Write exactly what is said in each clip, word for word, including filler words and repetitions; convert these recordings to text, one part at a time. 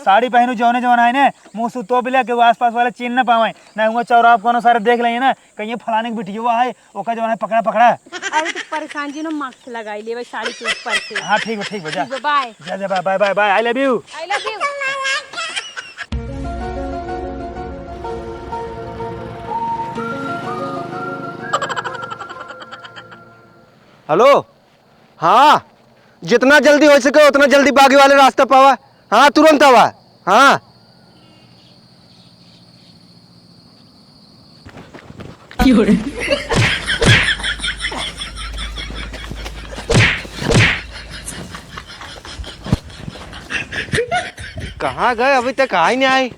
साड़ी पहनू जौने जौन है ने, मुँह से तोप ले, केहू आस पास वाले चीन न पावे। ना हुआ चौराहा पे कोनो सारे देख लेंगे ना, कहीं फलाने के बिटिया है, ओका जौन है पकड़ा पकड़ा। अरे तू परेशान जिन हो, mask लगाई ले भाई साड़ी के ऊपर से। हाँ ठीक बा, ठीक बा, जा। ठीक बा, bye। जा, जा, bye, bye, bye, bye, I love you। I love you। हेलो, हाँ, जितना जल्दी होइ सके उतना जल्दी बागी वाले रास्ता पावा। हाँ, तुरंत आवा। हाँ। कहाँ गए, अभी तक आए नहीं आए।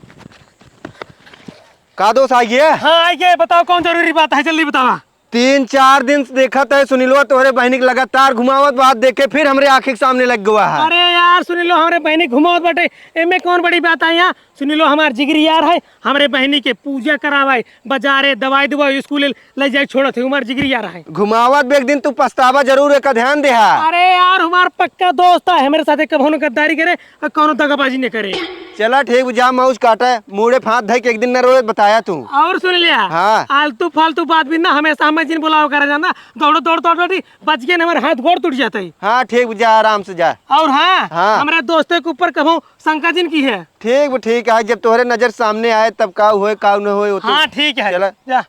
का दोस्त, आइए। हाँ, आइए, बताओ, कौन जरूरी बात है, जल्दी बतावा। तीन चार दिन से देखत है सुनीलवा तोहरे बहिनी के लगातार घुमावत बात देखे, फिर हमरे आँखी के सामने लग गवा है। अरे यार सुनीलो, हमरे बहिनी घुमावत बाटे, एमे कौन बड़ी बात है यहाँ? सुनीलो हमार जिगरी यार है, हमरे बहिनी के पूजा करावे, बाजारे दवाई दुवाई, स्कूल ले जाए छोड़त है, हमार जिगरी यार है। घुमावत बे एक दिन तू पछतावा जरूर, एका ध्यान देहा। अरे यार हमार पक्का दोस्त है, हमरे साथे कभो न गद्दारी करे, और कौनो दगाबाजी न करे। चला ठीक, जा मौज काटे, मूड़े फांद धइ के एक दिन न रोए, बताया तू। और सुन लिया, हाँ। आलतू फालतू बात भी ना हमेशा हमें जिन बुलाओ करे जाना, दौड़ो दौड़ दौड़ दौड़ी बच गए, हमारे हाथ गोड़ टूट जाते। हाँ ठीक, जा आराम से जा। और हाँ, हाँ। हमारे दोस्ते के ऊपर कभो शंका जिन की है। ठीक बा, ठीक है, जब तोहरे नजर सामने आए तब का होए का न होए, वो तो हाँ ठीक है, चला। जा।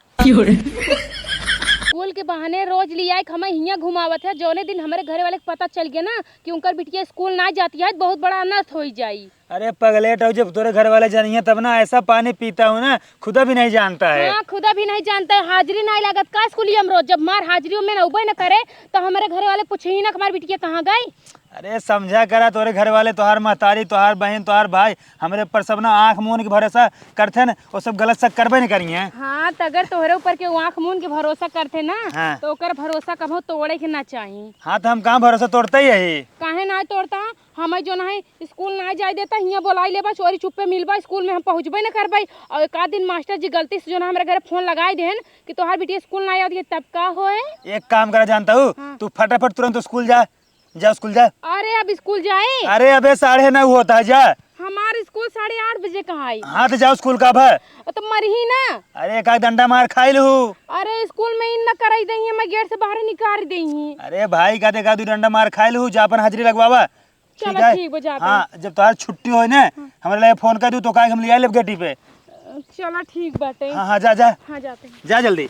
स्कूल के बहाने रोज लियाए के हमें हियाँ घुमावत है, जौने दिन हमरे घरे वाले के पता चल गया ना कि उनकर बिटिया स्कूल ना जाती है, बहुत बड़ा अनर्थ हो जाई। अरे पगलेट हो, जब तोरे घर वाले जानिए तब ना, ऐसा पानी पीता हूँ ना, खुदा भी नहीं जानता है। हाँ, खुदा भी नहीं जानता है, हाजिरी नहीं लागत का स्कूलिया में रोज? जब मार हाजिरी में ना उबे न करे तो हमारे घरे वाले पूछे ही ना कि हमारी बिटिया कहाँ गई। अरे समझा करा, तोरे घर वाले, तोहार महतारी, तोहार बहन, तोहार भाई, हमरे ऊपर सब ना आँख मून के भरोसा करथे न, वो सब गलत शक करबे नहीं करिए। हाँ, तो अगर तोहरे ऊपर के वो आँख मून के भरोसा करथे ना, हाँ। तो ओकर भरोसा कभो तोड़े के ना चाही। हाँ, तो हम कहाँ भरोसा तोड़ते ही है? काहे ना तोड़ता? हमें जो ना है स्कूल ना जाए देता, हियाँ बोलाई लेबा, चोरी चुप्पे मिलबा, स्कूल में हम पहुँचबे न करबे। और एक आध दिन मास्टर जी गलती से जो ना हमारे घरे फोन लगाई देहन कि तोहार बिटिया स्कूल ना आवत है, तब का होए? एक काम करा जानता हूँ, हाँ। तू फटाफट तुरंत स्कूल जा, जा स्कूल जा। अरे अब स्कूल जाए? अरे अबे साढ़े नौ होता है, जा। हमार स्कूल साढ़े आठ बजे कहाँ आई? हाँ तो जाओ स्कूल का अब। तो मरही ना। अरे एक आध डंडा मार खाई लू। अरे स्कूल में इन न कराई दही, हमें गेट से बाहर निकाल दही। अरे भाई का देखा, दू डंडा मार खाई लू, जा अपन हाजिरी लगवावा। चलो ठीक है? ठीक बा, जाते हाँ, हैं। जब तोहार छुट्टी होए ना, हाँ। हमारे लिए फोन कर दू तो का हम लिया लेब गेटी पे। चलो ठीक बाटे। हाँ, हाँ, जा, जा। हाँ, जाते हैं। जा जल्दी।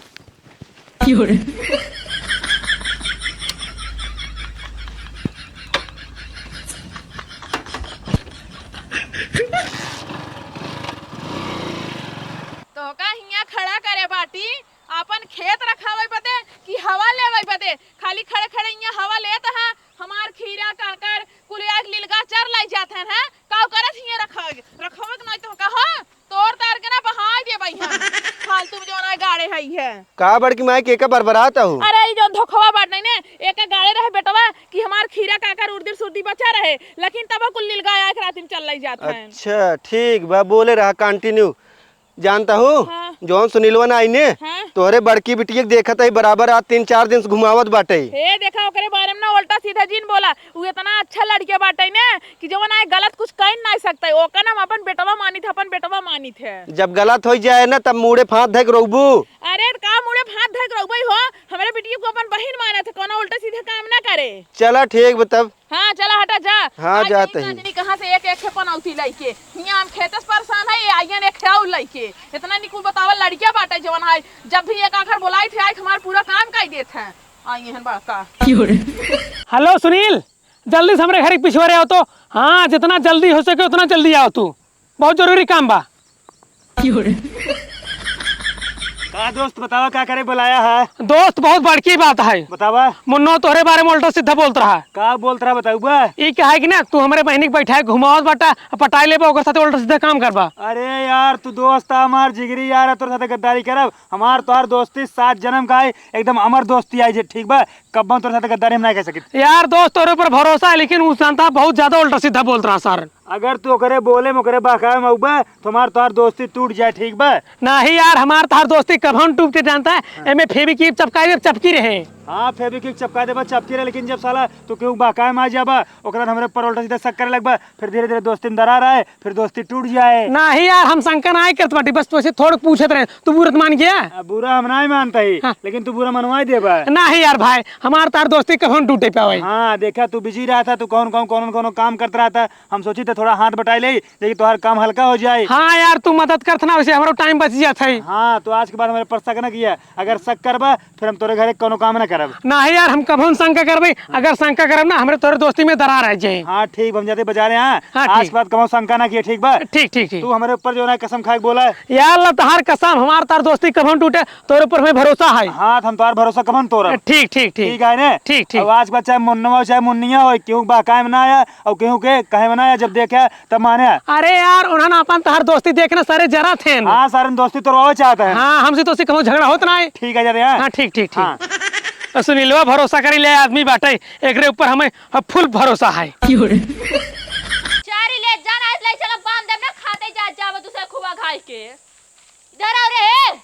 तो का हियाँ खड़ा करे बाटी, आपन खेत रखावे बदे कि हवा लेवे बदे? खाली खड़े खड़े हियाँ हवा लेत है, हमार खीरा काकर कुलिया के लिलगा चर लाई जात है, हैं? काव करत हियाँ रखावे, रखावे के नहीं तो का हो? तोड़ तार के ना बहाई देबई हम। फालतू में जौन है गाड़े है, है। का बड़की माई के का बरबरात हऊ? अरे, ई जौन धोखवा बाटे ने, एका गाड़े रहे बेटवा कि हमार खीरा काकर उर्दी सुर्दी बचा रहे, लेकिन तबो कुल लिलगा आए के राती में चल लई जात हैं। अच्छा, ठीक बा, बोले रहा, continue। जानता हूँ, हाँ। जौन सुनीलवा ना आई ने, हाँ। तोहरे बड़की बिटिया के देखत है बराबर आज तीन चार दिन से घुमावत बाटे। हे, देखा, ओकरे बारे में ना उल्टा सीधा जिन बोला। उ इतना अच्छा लड़के बाटे ने कि जवन आए गलत कुछ कह नहीं सकते, ओका ना हम अपन बेटवा मानित है, अपन बेटवा मानित है। जब गलत हो जाए ना, तब मूड़े फांद धक रोबू। अरे, का मूड़े फांद धक रोबई हो? हमरे बिटिया को अपन बहिन मानत है, कोनो उल्टा सीधा काम ना करे। चला, ठीक बा तब। हाँ, चला हटा जा। हाँ, आज जाते नहीं ही। जाने कहाँ से एक एक के पनौती लइके। हियाँ हम खेते से परेशान है, ये आइयन एक है लइके। इतना निकुल बतावल लड़किया बाटे जवन है, जब भी एक आखर बोलाई थे, आइके हमार पूरा काम कर देत हैं। आई हैं बड़का। हेलो सुनील, जल्दी से हमरे घर के पिछवारे आओ तो। हाँ, जितना जल्दी हो सके उतना जल्दी आओ तू, बहुत जरूरी काम बा। का दोस्त, बतावा, का करे बुलाया है? दोस्त, बहुत बड़की बात है। बतावा। मुन्नो तोहरे बारे में उल्टा सीधा बोलत रहा। का बोलत रहा, बताऊबा? ई कहा है कि ना, तू हमरे बहिनी के बैठा है, घुमावत बाटा, पटाई लेबा, ओकर साथे उल्टा सीधा काम करबा। अरे यार, तू दोस्त है हमार, जिगरी यार है, तोर साथे गद्दारी करब? हमार तोहार दोस्ती सात जन्म का है, एकदम अमर दोस्ती आई जे, ठीक बा? कब्बो तोर साथे गद्दारी हम ना कर सकित। यार, दोस्त तोरे ऊपर भरोसा है, लेकिन उ जानता बहुत ज्यादा उल्टा सीधा बोलत रहा सारन। अगर तू ओकरे बोले में, ओकरे बहकावे में अउबे, तो हमार तोहार दोस्ती टूट जाए, ठीक बा? नहीं यार, हमार तोहार दोस्ती कभो न टूटते, जानता है? हाँ। एमे फेविक्विक चपकाई, चपकी रहे। हाँ, Fevikwik चपका देबा, चपकी रहे, लेकिन जब साला तू केहू बहकाए में आ जाबा, ओकरा बाद हमरे ऊपर उल्टा सीधा शक करे लगबा, फिर धीरे धीरे दोस्ती में दरार आए, फिर दोस्ती टूट जाए। नाही यार, हम शंका नाही करत बाटी, बस तोसे थोड़क पूछत रहे, तू बुरा त मान गया? आ, बुरा हम नाही मानत ही, हाँ। लेकिन तू बुरा मनवाई देबा। नाही यार भाई, हमार तार दोस्ती कभो न टूटे पावे। हाँ, देखा तू busy रहत ह, तू कौन कौन कौन कौन काम करत रहत ह, हम सोची त थोड़ा हाथ बटाई ले, देखी तोहार काम हल्का हो जाए। हाँ यार, तू मदद करत ना, वैसे हमरो time बच जात है। हाँ, तो आज के बाद हमरे पर शक न किया, अगर शक करबा फिर हम तोरे घरे कौनो काम न करब। नाही यार, हम कभो न शंका करबे, अगर शंका करब ना हमरे तोरे दोस्ती में दरार आ जाए। हाँ ठीक बा, हम जाते बाजारे। हाँ, हाँ, आज ठीक। के बाद कभो शंका ना किया, ठीक बा? ठीक, ठीक, ठीक। तू हमरे ऊपर जो ना कसम खाए के बोला। यार अल्लाह तोहार कसम, हमार तार दोस्ती कभो न टूटे, तोरे ऊपर हमें भरोसा है। हाँ, त हम तोहार भरोसा कभो न तोड़ब। ठीक, ठीक, ठीक। ठीक है ने? ठीक, ठीक। अब आज के बाद चाहे मुन्नवा हो, चाहे मुन्निया हो, केहू बहकाए में ना आया, और केहू के कहे में ना आया, जब देखे तब माने। अरे यार, उन्हन अपन तोहार दोस्ती देख ना सारे जरत हैं। हाँ, सारे दोस्ती तोड़वावे चाहत हैं। हाँ, हमसे तोसे कभो झगड़ा होत ना है। ठीक है, जाते हैं। हाँ, ठीक, ठीक, ठीक। हाँ। तो सुनीलवा भरोसा करी ले आदमी बाटे, एकरे ऊपर हमें full भरोसा है। चारी ले जान, आज ले चलो बांध देब ना, खाते जा जाव दूसरे खुबा घाई के। इधर आओ रे।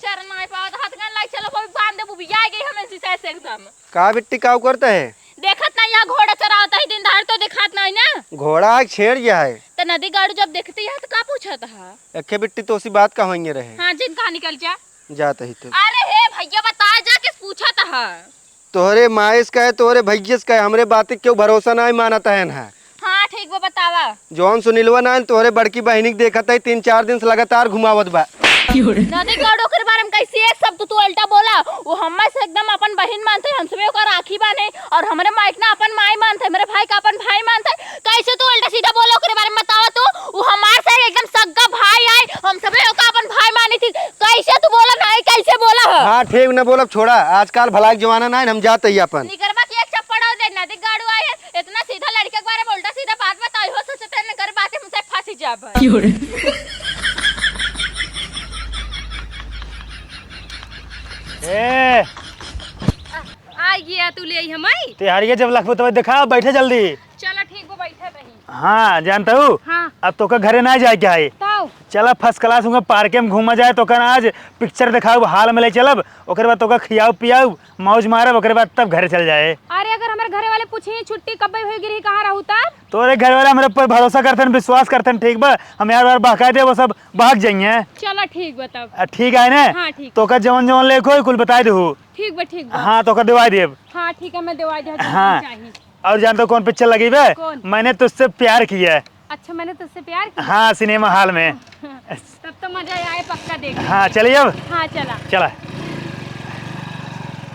चर नाही पावत, हाथ गन लाई, चलो कोई बांध दे, बुबिया गई हमें शीशे से एकदम। का बिट्टी काऊ करता है? देखत नाही, यहाँ घोड़ा चरावत ही, दिन दहाड़ तो दिखात नाही ना। घोड़ा आग छेड़ गया है। त नदी गाड़ू जब देखती है तो का पूछत हा? अखे बिट्टी तोसी बात का होइए रहे। हाँ, जिन कहाँ निकल जा। जात ही तो। अरे हे भैया, बता जा, किस पूछत हा? तोहरे माइस का है, तोहरे भैयस का है, हमरे बात के केहू भरोसा नाही मानत है ना। हाँ, ठीक बा, बतावा। जौन सुनीलवा ना है, तोहरे बड़की बहिनी के देखत है, तीन चार दिन से लगातार घुमावत बा। नदी गढ़ ओकर बारे में कैसे एक शब्द तू उल्टा बोला? वो हम्मा से एकदम अपन बहिन मानते, हम सबे ओकर राखी बांधे, और हमरे माई के ना अपन माई मानते, हमरे भाई का अपन भाई मानते। कैसे तू उल्टा सीधा बोला ओकरे बारे में, बतावा तू। वो हमार से एकदम सग्गा भाई आए, हम सबे ओका अपन भाई मानी थी। कैसे तू बोला ना, कैसे बोला है? हाँ, ठीक न बोलब, छोड़ा, आजकल भलाई के जमाना ना है, हम जात ही अपन। निकरबा की एक चप्पड़ और दे, नदी गाड़ू आए है, इतना सीधा लड़के के बारे में उल्टा सीधा बात बताई हो, सोचते हैं निकर बातें हमसे फंसी जाब। क्यों रे? ए, आ गया तू ले आई हमाई? ते हारिया जब लखबो तब देखा, बैठे जल्दी। चला ठीक बा, बैठा तही। हाँ, जानता हूँ। हाँ। अब तोका घरे ना जाए के है। तब? चला first class हुआ park में घूमा जाए, तोका ना आज picture देखाऊ, hall में ले चलब, ओकरे बाद तोका खियाऊ पियाऊ, मौज मारब, ओकरे बाद तब घरे चल जाए। अरे अगर हमारे घरे वाले पूछे छुट्टी कब हुई गिरी, कहाँ रहू तब? तोरे घर वाले हमरे ऊपर भरोसा करथन, विश्वास करथन, ठीक बा, हम यार बार बहका दे, वो सब भाग जाइए। चला ठीक बा तब। आ, ठीक है ने? हाँ, ठीक। तोका जवन जवन लेके होई, कुल बताई देहू। ठीक बा, ठीक बा। हाँ, तोका देवाई देब। हाँ, ठीक है, मैं देवाई देब, जवन हाँ। चाही। और जानते हो कौन picture लगी बे? कौन? मैंने तुझसे प्यार किया है। अच्छा, मैंने तुझसे प्यार किया? हाँ, cinema hall में। तब तो मजा आए, पक्का देख। हाँ, चलिए अब। हाँ, चला। चला।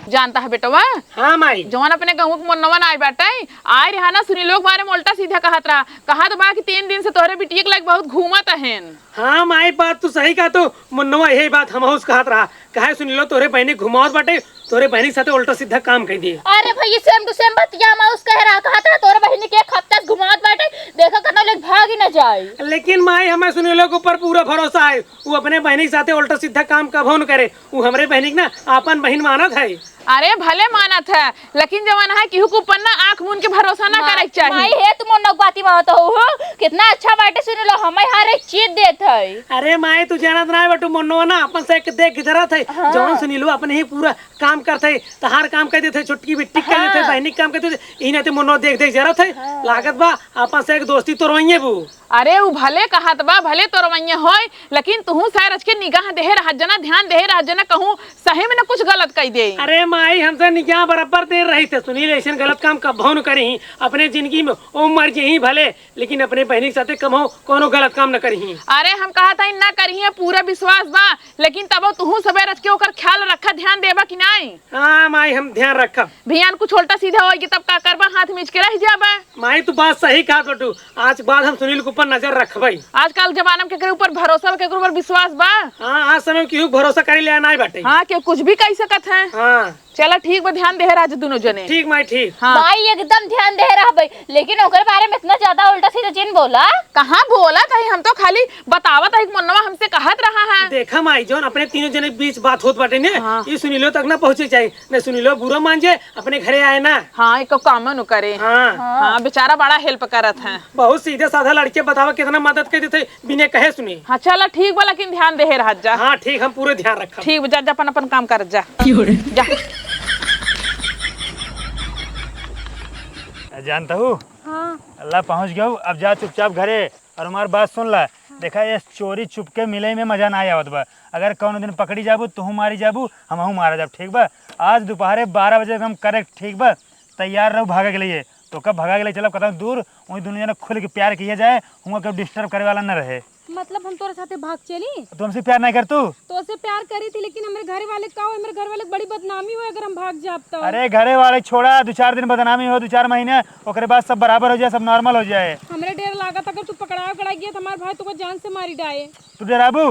जानता है बेटवा? हाँ माई। जवन अपने गाँव के मुन्नवा ना आए बाटे, आए रहा ना, सुनीलो के बारे में उल्टा सीधा कहत रहा, कहत बा कि तीन दिन से तोहरे बिटिया के लगे बहुत घूमत अहन। हाँ माई, बात तू सही कहा, तो मुन्नवा यही बात हमहू से कहत रहा, काहे सुनीलो तोहरे बहिनी घुमावत बाटे, तोहरे बहिनी के साथे उल्टा सीधा काम कइ दिए। अरे भैया, same to same बतिया माउस कह रहा, कहत रहा तोहरे बहिनी के एक हफ्ता से घुमावत बाटे, देखा कतना लोग भाग ही ना जाए। लेकिन माई, हमें सुनीलो के ऊपर पूरा भरोसा है, वो अपने बहिनी के साथे उल्टा सीधा काम कभो न करे, वो हमरे बहिनी के ना आपन बहिन मानत है। अरे भले मानत है, लेकिन जवन है केहू के ऊपर ना आँख मून के भरोसा ना करे के चाही। माई हे, तुम उन लोग बाती मानत हो, हो? कितना अच्छा बाटे, सुन लो, हमें हर एक चीज देत है। अरे माई, तू जानत ना है बटू, मुन्नवा ना अपन से एक देख के जरत है। हाँ। जवन सुनीलो अपने ही पूरा काम करत है, तहार काम कर देत है, छोटकी बिट्टी कर देत है, हाँ। बहिनी के काम कर देत है, इही नाते मुन्नवा देख देख जरत है। हाँ। लागत बा अपन से एक दोस्ती तोड़वाइए बू। अरे, उ भले कहत बा, भले तोरवइया होय, लेकिन तुहूँ सै रच के निगाह देहे रहत जना, ध्यान देहे रहत जना, कहूँ सही में न कुछ गलत कइ दे। अरे माई, हमसे निगाह बराबर देहे रही थे। सुनील ऐसन गलत काम कभो न करी, अपने जिंदगी में ओ मर जही भले, लेकिन अपने बहिनी के साथे कभो कोनो गलत काम न करी। अरे, हम कहत हई न करी, पूरा विश्वास बा, लेकिन तबो तुहूँ सबे रच के ओकर ख्याल रखा, ध्यान देबा कि नाई? हाँ माई, हम ध्यान रखब। भियान कुछ उल्टा सीधा होई कि तब का करबा, हाथ मीच के रह जाबा। माई, तू बात सही कहत बटू। आज के बाद हम सुनील के ऊपर नजर रखबई। आजकल जमाना में केकरे ऊपर भरोसा बा, केकरे ऊपर विश्वास बा? हाँ, आज समय में केहू के भरोसा करे ले नाई बाटे। हाँ, केहू कुछ भी कह सकत है। हाँ। चला ठीक बा, ध्यान देहे रहा दुनो जने। ठीक माई, ठीक। हाँ। माई एकदम ध्यान देहे रहबे, लेकिन ओकर बारे में इतना ज्यादा उल्टा सीधा जिन बोला। कहाँ बोलत हई, हम तो खाली बतावत हई कि मुन्नवा हमसे कहत रहा है। देखा माई, जौन अपने तीनों जने के बीच बात होत बाटे ने, हाँ। ई सुनीलो तक ना पहुँचे चाही, न सुनीलो बुरा मान जाए, अपने घरे आए ना। हाँ, एक काम न करे। हाँ। हाँ, बेचारा बड़ा help करत है। बहुत सीधे साधा लड़के, बतावा कितना मदद कर देते बिना कहे सुनी। हाँ, चला ठीक बा, लेकिन ध्यान देहे रहत जा। हाँ ठीक, हम पूरे ध्यान रखब। ठीक बा, जा, जा, अपन, अपन काम कर जा। की हो रे? जा। जानता हूँ। हाँ। अल्लाह पहुँच गयो, अब जा चुपचाप घरे। और हमार बात सुन ला। हाँ। देखा, ये चोरी चुपके मिले में मजा ना आवत बा। अगर कौनो दिन पकड़ी जाबू, तुहू मारी जाबू, हमहू मारा जाब, ठीक बा? आज दोपहरे बारह बजे एकदम correct, ठीक बा? तैयार रहू भागे के लिए। तो कब भगा के ले चलब कतौ दूर, वहीं दुनो जने खुल के प्यार किया जाए, हुआं केहू disturb करे वाला न रहे। मतलब हम तोरे साथे भाग चली? तू हमसे प्यार नहीं कर तू? तोसे प्यार करी थी, लेकिन हमरे घरे वाले का हो, हमरे घर वाले के बड़ी बदनामी हो अगर हम भाग जाब तो। अरे घरे वाले छोड़ा, दो चार दिन बदनामी हो, दो चार महीने, ओकरे बाद सब बराबर हो जाए, सब normal हो जाए। हमरे डर लागत अगर तू पकड़ा उकड़ा गया तो हमार भाई तुका जान से मारी डाए। तू डराबू?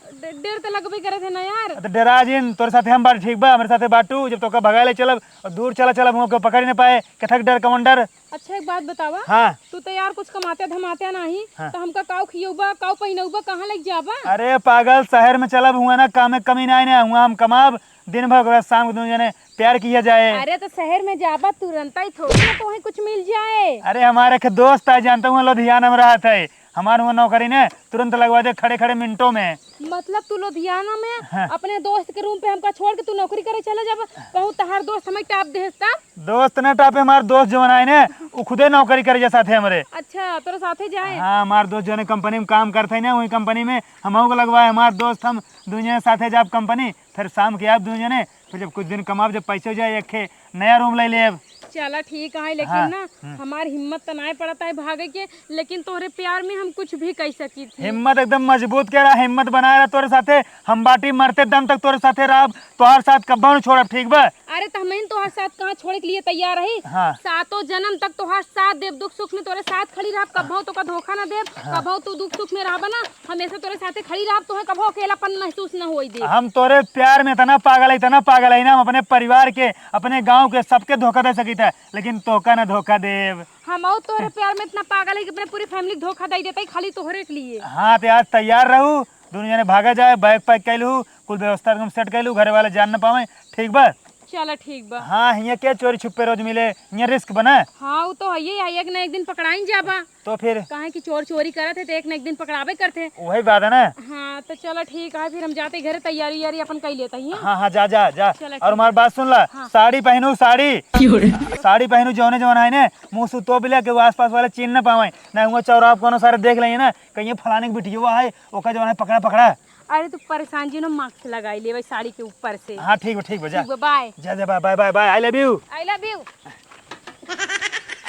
ड-, डर तो लगबे करे थे ना यार। तो डरा जिन, तोरे साथे हम बाटी, ठीक बा? हमरे साथे बाटू, जब तोका भगाए ले चलब और दूर चला चलब, हुआं केहू पकड़ ही ना पाए। केथा के डर, कौन डर? अच्छा एक बात बतावा। हाँ। तू तो यार कुछ कमाते धमाते नहीं, हाँ। तो हमका काऊ खियौबा, काऊ पहिनौबा, कहाँ लेके जाबा? अरे पागल, शहर में चलब, हुआं ना काम में कमी नहीं ना, हुआं हम कमाब दिन भर, ओकरे बाद शाम के दुनो जने प्यार किया जाए। अरे तो शहर में जाबा तुरंत ही थोड़ी ना तो वहीं कुछ मिल जाए। अरे हमारे एक दोस्त है, जानता हूँ, लुधियाना में रहत है, हमार हुआं नौकरी ने तुरंत लगवा दे, खड़े खड़े मिनटों में। मतलब तू लुधियाना में हाँ। अपने दोस्त के room पे हमका छोड़ के तू नौकरी करे चले जाबा? कहूँ तहार दोस्त हमें टाप देहस तब? दोस्त ना टापे, हमार दोस्त जवन आए ने, उ खुदे नौकरी करे जा साथे हमरे। अच्छा, तोरे साथे जाए? हाँ, हमार दोस्त जवन company में काम करत है ना, वही company में हमहू को लगवाए। हमार दोस्त हम दुनो जने साथे जाब company, फिर शाम के आब दुनो जने, फिर जब कुछ दिन कमाब, जब पैसे हो जाए, एक ठे नया room ले लेब। चला ठीक है, लेकिन हाँ, ना हम्म। हमार हिम्मत तो नाय पड़त है भागे के, लेकिन तोहरे प्यार में हम कुछ भी कह सकी थी। हिम्मत एकदम मजबूत के रहा, हिम्मत बनाए रहा तोरे साथे। हम बाटी मरते दम तक तोरे साथे रहब, तोहार साथ कब्बो न छोड़ब, ठीक बा? अरे तो हम तोहार साथ कहाँ छोड़े के लिए तैयार रही? हाँ। सातों जन्म तक तोहार साथ देब, दुख सुख में तोरे साथ खड़ी रहब, कब्बो तोका धोखा ना देब, हाँ। कब्बो तू दुख सुख में रहबा ना, हमेशा तोरे साथे खड़ी रहब, तोहे कबो अकेलापन महसूस न होई दे। हम तोरे प्यार में इतना पागल है, इतना पागल है ना, हम अपने परिवार के, अपने गांव के सबके धोखा दे सकी था, लेकिन तोका ना धोखा देब। हम और तोरे प्यार में इतना पागल है कि अपने पूरी family के धोखा दे देता है खाली तोहरे के लिए। हाँ, तो आज तैयार रहू, दुनो जने भागा जाए, bag pack कर लू, कुल व्यवस्था एकदम set कर लू, घरे वाले जान न पावे, ठीक बा? चला ठीक बा। हाँ, हियाँ के चोरी छुपे रोज मिले, हियाँ risk बना। हाँ, वो तो है ही, एक ना एक दिन पकड़ाइन जाबा। तो फिर? काहे कि चोर चोरी करत है, तो एक न एक दिन पकड़ाबे करते हैं। वही बात है ना। हाँ, तो चलो ठीक है, फिर हम जाते घरे, तैयारी यारी अपन कर लेते हैं। हाँ, हाँ, जा, जा, जा। चलो, और ठीक। हमारी बात सुन ला, हाँ। साड़ी पहनू, साड़ी। क्यों रे? साड़ी पहनू, जौने जौन है ना, मुँह से तोप ले, कि वो आसपास वाले चीन ना पावे। ना हुआ चौराहा पे कोनो सारे देख लेंगे ना, कहीं फलाने की बिटिया है, ओका जौन है, पकड़ा, पकड़ा। अरे, तू परेशान जिन, mask लगाई लेवे साड़ी के ऊपर से। हाँ, ठीक बा, ठीक बा, जा। ठीक बा, bye। जा, जा, bye, bye, bye, bye, I love you। I love you।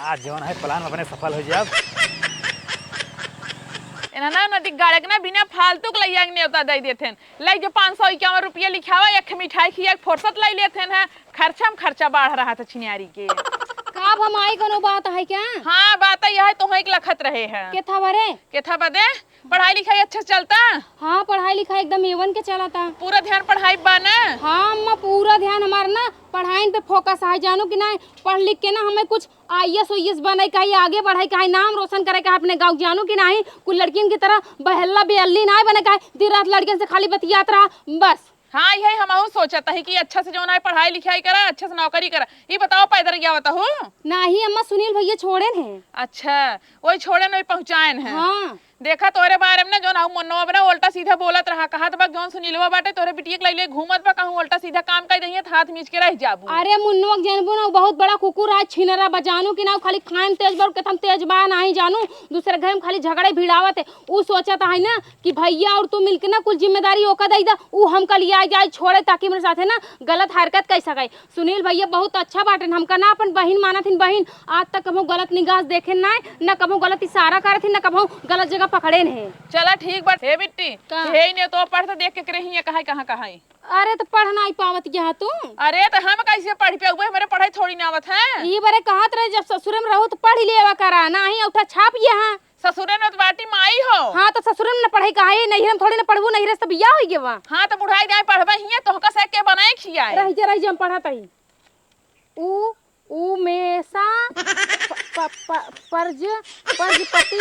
आज जौन है plan अपने सफल हो जाए। इन्हना नदी गाड़क ना बिना फालतू के लइया के नेवता दे देथेन। ले जो पाँच सौ इक्यावन रुपया लिखावा, एक मिठाई खिया के फुर्सत ले लेथेन है। खर्चा में खर्चा बाढ़ रहा था छिनियारी के। का अब हम आई कोनो बात है क्या? हाँ, बात यह है, तोहे एक लखत रहे हैं। के था बरे? के था बदे? पढ़ाई लिखाई अच्छा से चलता? हाँ, पढ़ाई लिखाई एकदम A one के चलता। पूरा ध्यान पढ़ाई बा ना? हाँ अम्मा, पूरा ध्यान हमार ना पढ़ाई पे focus है, जानू कि नहीं? पढ़ लिख के ना हमें कुछ I A S, O A S बने का ही, आगे बढ़े का है, नाम रोशन करे का है अपने गाँव, जानू कि नहीं? कुल लड़कियन की तरह बहल्ला बेअल्ली ना बने का है, दिन रात लड़कियन से खाली बतियात रहा, बस। हाँ, यही हमहू सोचत ही कि अच्छा से जौन है पढ़ाई लिखाई करा, अच्छा से नौकरी करा। ये बताओ, पैदल गया बताओ? नहीं अम्मा, सुनील भैया छोड़ेन है। अच्छा, वही छोड़ेन, वही पहुँचाएन है। हाँ। देखा तोरे बारे में ना, जौन हऊ मुन्नो अब ना उल्टा सीधा बोलत रहा, कहत बा जौन सुनीलवा बाटे तोरे बिटिया के लइले घूमत बा, कहूँ उल्टा सीधा काम कर दहिए तो हाथ मीच के रह जाबू। अरे मुन्नो के जानबू ना, उ बहुत बड़ा कुकुर है, छिनरा बा, जानू कि ना, उ खाली खाए में तेज बा, और केतन तेज बा नहीं जानू, दूसरे घर में खाली झगड़े भिड़ावत है। उ सोचत है ना कि भैया और तू मिलके ना कुल जिम्मेदारी ओका दे दा, उ हमका लिया जाए छोड़े, ताकि मेरे साथे ना गलत हरकत कर सके। सुनील भैया बहुत अच्छा बाटेन, हमका ना अपन बहिन मानत हिन बहिन, आज तक कबहूँ गलत निगाह से देखेन ना, ना कबहूँ गलत इशारा करत हिन, ना कबहूँ गलत जगह पकड़ेन है। चला ठीक बा। हे बिट्टी, का? हे ने तो पढ़ तो देख के करे ही कहाँ कहाँ कहाँ है। अरे तो पढ़ ना पावत गया तू। अरे तो हम कैसे पढ़ पे हुए, हमारे पढ़ाई थोड़ी ना आवत है। ई बरे कहत रहे जब ससुर में रहू तो पढ़ लेवा करा, ना ही उठा छाप यहाँ। ससुरे में तो बाटी माई हो। हाँ, तो ससुरे में न पढ़े का है, नैहरे में थोड़ी न पढ़बू, नैहरे से बियाह होई गवा। हाँ, तो बुढ़ाई जाए पढ़बे हिये, तोहका से के बनाए खियाए। रह जा, रह जा, हम पढ़त हई। उ, उमेशा प-, प-, प-, पर्ज-, पर्जपति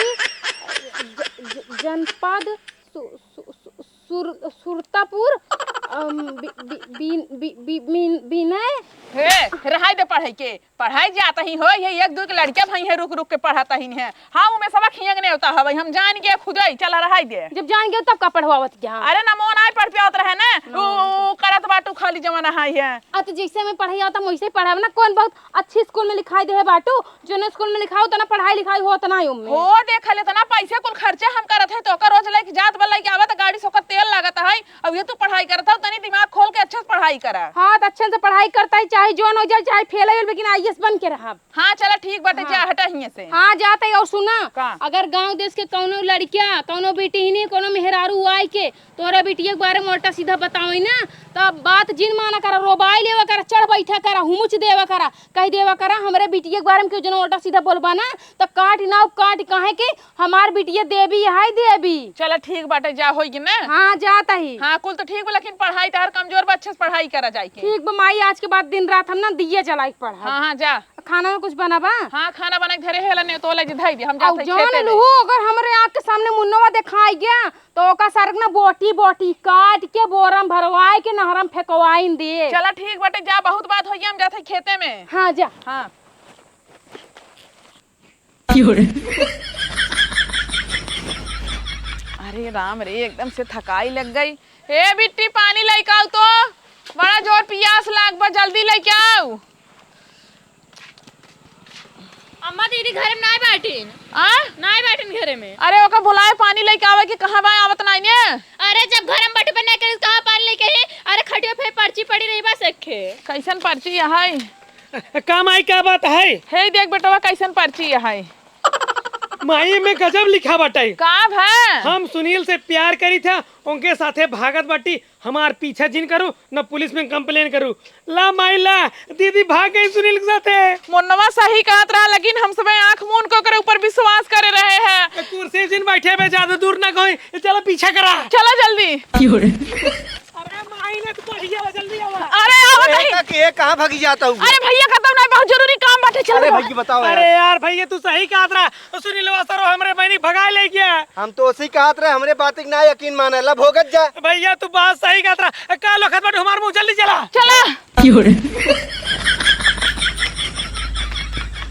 ज-, ज-, जनपद सु-, सु-, सु-, सुर-, सुरतापुर, अम, बि-, बि-, बिन-, बि-, बि-, बिन-, बिनय। हे, रहाई दे पढ़ाई के। पढ़ाई जात ही हो, ये एक दू के लड़किया भई है, रुक रुक के पढ़त ही है। हाँ, उमेशवा खियंग नेवता हवई, हम जान के खुदई, चला रहाई दे। जब जान गयो तब का पढ़वावत जा? अरे ना, मोन आय पढ़ पियावत रहे ना, ना। उ, उ करत बाटू खाली जमाना हाई है। आ तो जैसे में पढ़ाई आवता, हम वैसे ही पढ़ाब ना। कौन बहुत अच्छी स्कूल में लिखाई दे है बाटू, जोन स्कूल में लिखाओ, तना पढ़ाई लिखाई होत ना है उनमें। हो, देख ले, तना पैसे कुल खर्चे हम करत है, तो ओकर रोज लेके जात बा, लेके आवत, गाड़ी से ओकर तेल लागत है। अब ये तू पढ़ाई करत हो, तनी दिमाग खोल के अच्छे से पढ़ाई करा। हाँ, तो अच्छे से पढ़ाई करता ही, चाहे जोन हो जाए, चाहे फेल हो जाए, लेकिन आईएएस बन के रहब। हाँ, चला ठीक बाटे, हाँ। जा हटा हियां से। हाँ, जात ही। और सुना, का? अगर गांव देश के कौनो लड़किया, कौनो बेटिहनी, कौनो मेहरारू आए के तोहरा बिटिया के बारे में उल्टा सीधा बतावे ना, तो बात जिन माना करा, रोबाई लेवा करा, चढ़ बैठा करा, हुमुच देवा करा, कह देवा करा, हमरे बिटिया के बारे में केहू जन उल्टा सीधा बोलबा ना, तो काट नाव काट, काहे कि हमार बिटिया देवी है, देवी। चला ठीक बाटे, जा होई कि ना? हाँ, जात ही। हाँ, कुल तो ठीक बा, लेकिन पढ़ाई तहार कमजोर बा, अच्छे से पढ़ाई करा जाए के। ठीक बा माई, आज के बाद दिन रात हम ना दिया जलाई के पढ़ब। हाँ, हाँ, जा। खाना में कुछ बनाबा? हाँ, खाना बना के धरे है, ला ने तो ले जी धई दे, हम जात ही खेते में। लुहू, अगर हमरे आँख के सामने मुन्नवा देखाई गया, तो ओका सरक ना बोटी बोटी काट के बोरा में भरवाए के नहरा में फेंकवाइन दे। चला ठीक बाटे, जा, बहुत बात होई, हम जात ही खेते में। हाँ, जा। हाँ। अरे राम रे, एकदम से थकाई लग गई। ए बिट्टी, पानी लेके आओ तो, बड़ा जोर पियास लाग बा, जल्दी लेके आओ। अम्मा, दीदी घरे में नाय बाटिन। आ? नाय बाटिन घरे में। अरे ओका बुलाए, पानी लेके आवे कि कहाँ बा, आवत नाई ने। अरे जब घर में बटबे नाय करिस, कहाँ पानी लेके आई? अरे खटिया पे पर्ची पड़ी रही बा, सेखे। कैसन पर्ची है? का माई, का बात है? हे देख बेटवा, कैसन पर्ची है। माई, में गजब लिखा बाटे। का भा? हम सुनील से प्यार करी था, उनके साथे भागत बाटी, हमार पीछा जिन करू, न पुलिस में complain करू। ला माई ला, दीदी भाग गई सुनील के साथे। मुन्नवा सही कहत रहा, लेकिन हम सबे आँख मून के ओकरे ऊपर विश्वास करे रहे हैं। ए, कुर्सी जिन बैठे बे, ज्यादा दूर ना कोई, चला पीछा करा। चला जल्दी। अरे माई ने तो बढ़िया बा, जल्दी आवा। अरे आवा ए, नहीं। का के, कहाँ भागी जाता हूँ? अरे भैया, खत्म नहीं, बहुत जरूरी काम बाटे, चल अरे रहा। भैया बताओ यार। अरे यार भैया, तू सही कहत रहा। सुनीलवा सरो हमरे बहनी भगाए ले गया। हम तो उसी कहत रहे, हमरे बात के ना यकीन माने, ला भोगत जा। भैया तू बात सही कहत रहा। का लोखत बाटू हमार मुँह, जल्दी चला। चला।